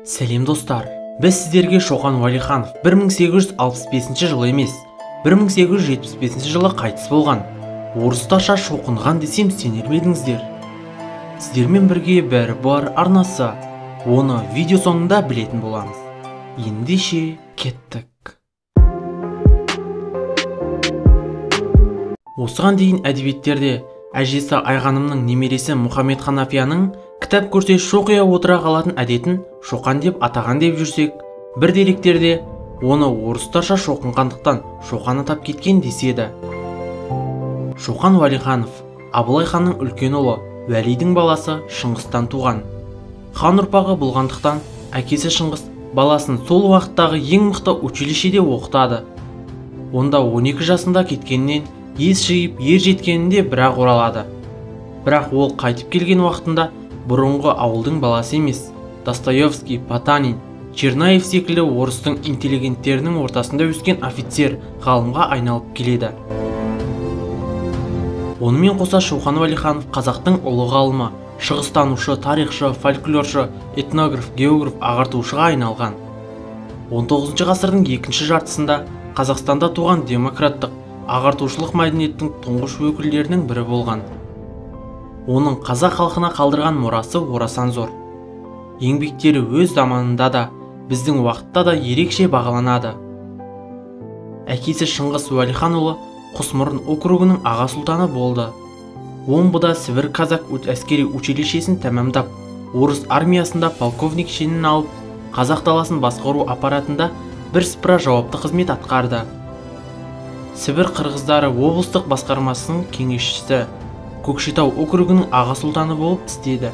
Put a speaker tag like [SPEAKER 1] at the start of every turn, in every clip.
[SPEAKER 1] Сәлем достар, біз сіздерге Шоқан Уәлиханов 1865 жылы емес, 1875 жылы қайтыс болған. Орыстарша шоқынған десем сенер ме едіңіздер? Сіздермен бірге бәрі бар арнасы. Оны видео соңында білетін боламыз. Ендеше кеттік. Осыған дейін әдебиеттерде әжесі Айғанымның немересі Мұхаммед Ханафияның кітап көрсе шоқия отыра қалатын әдетін Шоқан деп атаған деп жүрсек, бір деректерде оны орыстарша шоқынғандықтан Шоқан атап кеткен деседі. Шоқан Уәлиханов Абылай ханның үлкен ұлы Уәлидің баласы Шыңғыстан туған. Хан ұрпағы болғандықтан әкесі Шыңғыс баласын сол уақыттағы ең мықты училищеде оқытады. Онда 12 жасында кеткеннен ес жиып ер жеткенінде бірақ оралады. Бірақ ол қайтып келген уақытында бұрынғы ауылдың баласы емес, Достоевский, Потанин, Чернаев секілді орыстың интеллигенттерінің ортасында өскен офицер ғалымға айналып келеді. Онымен қоса Шоқан Уәлиханов қазақтың ұлы ғалымы, шығыстанушы, тарихшы, фольклоршы, этнограф, географ, ағартушыға айналған. 19 ғасырдың екінші жартысында Қазақстанда туған демократтық, ағартушылық мәдениеттің тұңғыш өкілдерінің бірі болған. Оның қазақ халқына қалдырған мұрасы орасан зор. Еңбектері өз заманында да, біздің уақытта да ерекше бағаланады. Әкесі Шыңғыс Уәлиханұлы Құсмұрын округінің аға сұлтаны болды. Омбыда Сібір казак әскери училищесін тәмамдап, орыс армиясында полковник шенін алып, қазақ даласын басқару аппаратында бірсыпыра жауапты қызмет атқарды. Сібір қырғыздары облыстық басқармасының кеңесшісі, Көкшетау округінің аға сұлтаны болып істеді.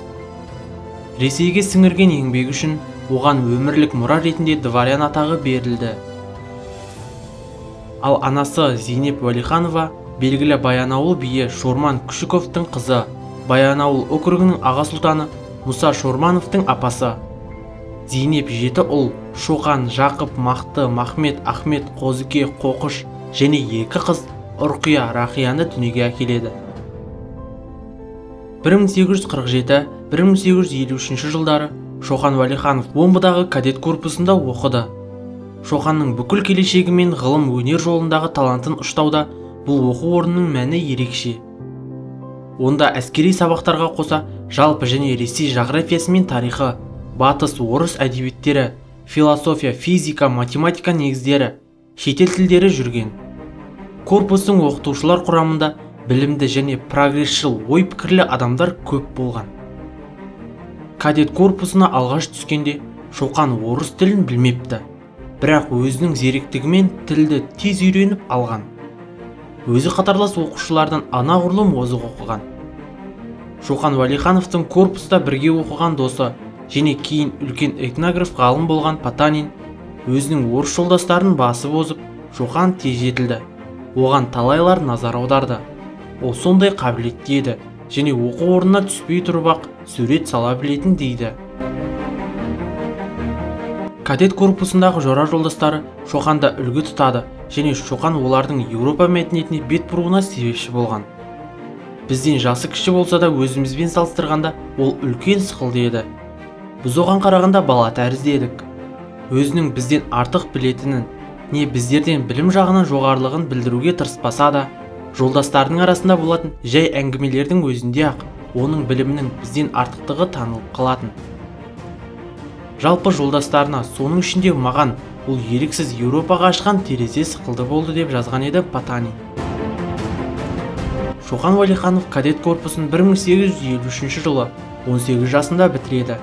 [SPEAKER 1] Ресейге сіңірген еңбегі үшін оған өмірлік мұра ретінде дворян атағы берілді. Ал анасы Зейнеп Уәлиханова белгілі Баянауыл биі Шорман Күшіковтың қызы, Баянауыл округінің аға сұлтаны Мұса Шормановтың апасы. Зейнеп жеті ұл, Шоқан, Жақып, Мақты, Махмет, Ахмет, Қозыке, Қоқыш және екі қыз Ұрқия, Рақияны дүниеге әкеледі. 1847-1853 жылдары Шоқан Уәлиханов Омбыдағы кадет корпусында оқыды. Шоқанның бүкіл келешегі мен ғылым өнер жолындағы талантын ұштауда бұл оқу орнының мәні ерекше. Онда әскери сабақтарға қоса жалпы және Ресей жағрафиясы мен тарихы, батыс орыс әдебиеттері, философия, физика, математика негіздері, шетел тілдері жүрген. Корпустың оқытушылар құрамында білімді және прогресшіл ой-пікірлі адамдар көп болған. Кадет корпусына алғаш түскенде Шоқан орыс тілін білмепті, бірақ өзінің зеректігімен тілді тез үйреніп алған. Өзі қатарлас оқушылардан анағұрлым озық оқыған. Шоқан Уәлихановтың корпуста бірге оқыған досы және кейін үлкен этнограф ғалым болған Потанин өзінің орыс жолдастарын басып озып, Шоқан тез жетілді. Оған талайлар назар аударды. Ол сондай қабілетті еді және оқу орнына түспей тұрып-ақ сурет сала білетін дейді. Кадет корпусындағы жора жолдастары Шоқанды үлгі тұтады және Шоқан олардың Еуропа мәдениетіне бет бұруына себепші болған. Бізден жасы кіші болса да өзімізбен салыстырғанда ол үлкен сықылды еді. Біз оған қарағанда бала тәрізді едік. Өзінің бізден артық білетінін, не біздерден білім жағынан жоғарылығын білдіруге тырыспаса да, жолдастарының арасында болатын жай әңгімелердің өзінде-ақ оның білімінің бізден артықтығы танылып қалатын. Жалпы жолдастарына, соның ішінде маған, ол еріксіз Еуропаға ашқан терезе сықылды болды деп жазған еді Потанин. Шоқан Уәлиханов кадет корпусын 1853 жылы 18 жасында бітіреді.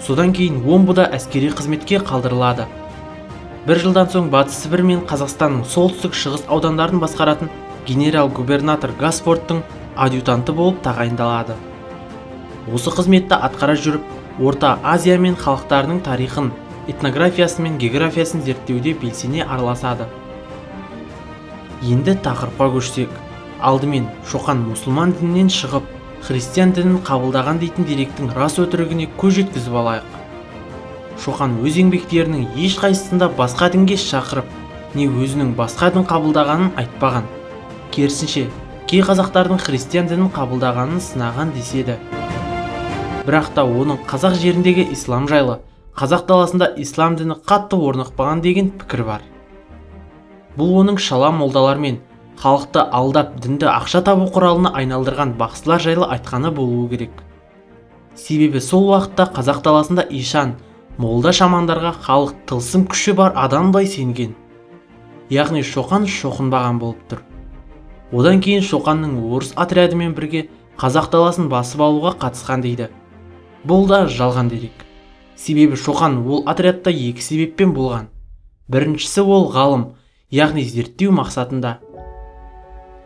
[SPEAKER 1] Содан кейін Омбыда әскери қызметке қалдырылады. Бір жылдан соң Батыс Сібір мен Қазақстанның солтүстік шығыс аудандарын басқаратын генерал-губернатор Гасфордтың адъютанты болып тағайындалады. Осы қызметті атқара жүріп, Орта Азия мен халықтарының тарихын, этнографиясы мен географиясын зерттеуде белсене араласады. Енді тақырыпқа көшсек, алдымен Шоқан мұсылман дінінен шығып, христиан дінін қабылдаған дейтін деректің рас өтірігіне көз жеткізіп алайық. Шоқан өз еңбектерінің ешқайсысында басқа дінге шақырып, не өзінің басқа дін қабылдағанын айтпаған. Керісінше, кей қазақтардың христиан дінін қабылдағанын сынаған деседі. Бірақ та оның қазақ жеріндегі ислам жайлы, Қазақ даласында ислам діні қатты орнықпаған деген пікір бар. Бұл оның шала молдалармен халықты алдап дінді ақша табу құралына айналдырған бақсылар жайлы айтқаны болуы керек. Себебі сол уақытта қазақ даласында ишан, молда шамандарға халық тылсым күші бар адамдай сенген. Яғни Шоқан шоқынбаған болып тұр. Одан кейін Шоқанның орыс отрядымен бірге қазақ даласын басып алуға қатысқан дейді. Бұл да жалған дерек. Себебі Шоқан ол отрядта екі себеппен болған. Біріншісі ол ғалым, яғни зерттеу мақсатында.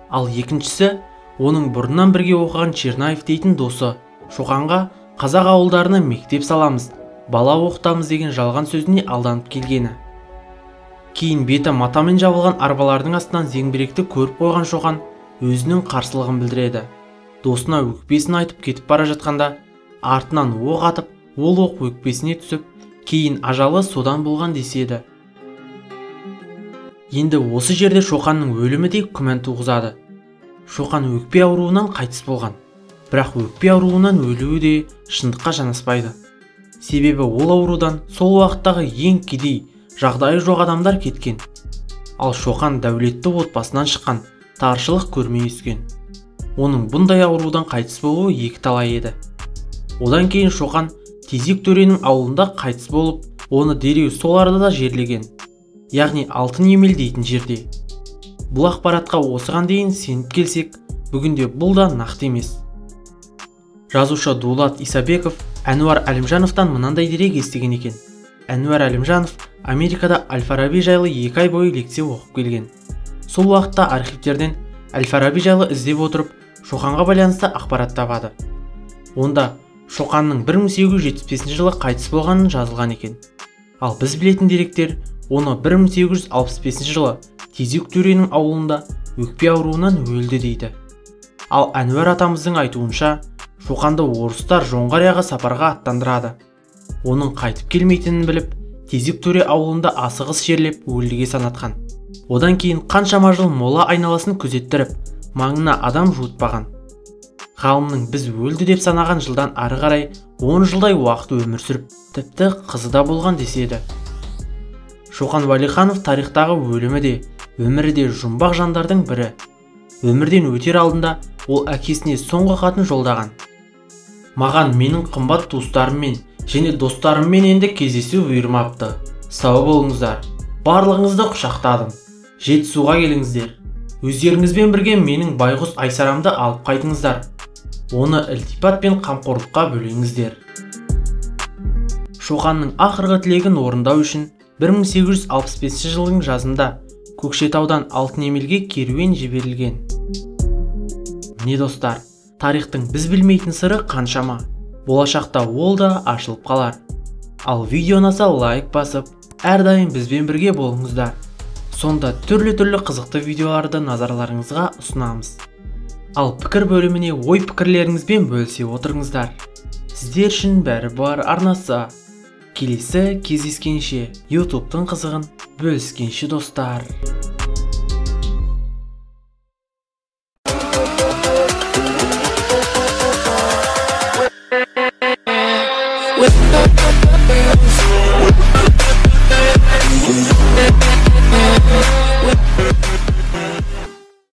[SPEAKER 1] Ал екіншісі оның бұрыннан бірге оқыған Чернаев дейтін досы Шоқанға қазақ ауылдарына мектеп саламыз, бала оқытамыз деген жалған сөзіне алданып келгені. Кейін беті матамен жабылған арбалардың астынан зеңбіректі көріп қойған Шоқан өзінің қарсылығын білдіреді. Досына өкпесін айтып кетіп бара жатқанда артынан оқ атып, ол оқ өкпесіне түсіп, кейін ажалы содан болған деседі. Енді осы жерде Шоқанның өлімі де күмән туғызады. Шоқан өкпе ауруынан қайтыс болған. Бірақ өкпе ауруынан өлуі де шындыққа жанаспайды. Себебі ол аурудан сол уақыттағы ең кедей, жағдайы жоқ адамдар кеткен. Ал Шоқан дәулетті отбасынан шыққан, таршылық көрмей өскен. Оның бұндай аурудан қайтыс болуы екі талай еді. Одан кейін Шоқан Тезек төренің ауылында қайтыс болып, оны дереу сол арада жерлеген. Яғни Алтын Емел дейтін жерде. Бұл ақпаратқа осыған дейін сеніп келсек, бүгінде бұл да нақты емес. Жазушы Дулат Исабеков Әнуар Әлімжановтан мынандай дерек естіген екен. Әнуар Әлімжанов Америкада Әл-Фараби жайлы 2 ай бойы лекция оқып келген. Сол уақытта архивтерден Әл-Фараби жайлы іздеп отырып, Шоқанға байланысты ақпарат табады. Онда Шоқанның 1875 жылы қайтыс болғанын жазылған екен. Ал біз білетін деректер оны 1865 жылы Тезек төренің ауылында өкпе ауруынан өлді дейді. Ал Әнуар атамыздың айтуынша, Шоқанды орыстар Жоңғарияға сапарға аттандырады. Оның қайтып келмейтінін біліп, Тезек төре ауылында асығыс жерлеп өлдіге санатқан. Одан кейін қаншама жыл мола айналасын күзеттіріп, маңына адам жуытпаған. Ғалымның біз өлді деп санаған жылдан ары қарай 10 жылдай уақыт өмір сүріп, тіпті қызы да болған деседі. Шоқан Уәлиханов тарихтағы өлімі де, өмірі де жұмбақ жандардың бірі. Өмірден өтер алдында ол әкесіне соңғы хатын жолдаған. Маған менің қымбат туыстарыммен және достарыммен енді кездесу бұйырмапты. Сау болыңыздар. Барлығыңызды құшақтадым. Жетісуға келіңіздер. Өздеріңізбен бірге менің байғұс Айсарамды алып қайтыңыздар. Оны ілтипат пен қамқорлыққа бөлеңіздер. Шоқанның ақырғы тілегін орындау үшін 1865 жылдың жазында Көкшетаудан Алтын Емелге керуен жіберілген. Не достар, тарихтың біз білмейтін сыры қаншама. Болашақта ол да ашылып қалар. Ал видео ұнаса лайк басып, әрдайым бізбен бірге болыңыздар. Сонда түрлі-түрлі қызықты видеоларды назарларыңызға ұсынамыз. Ал пікір бөліміне ой пікірлеріңізбен бөлісе отырыңыздар. Сіздер үшін бәрі бар арнасы. Келесі кездескенше, YouTube'тың қызығын бөліскенше достар.
[SPEAKER 2] With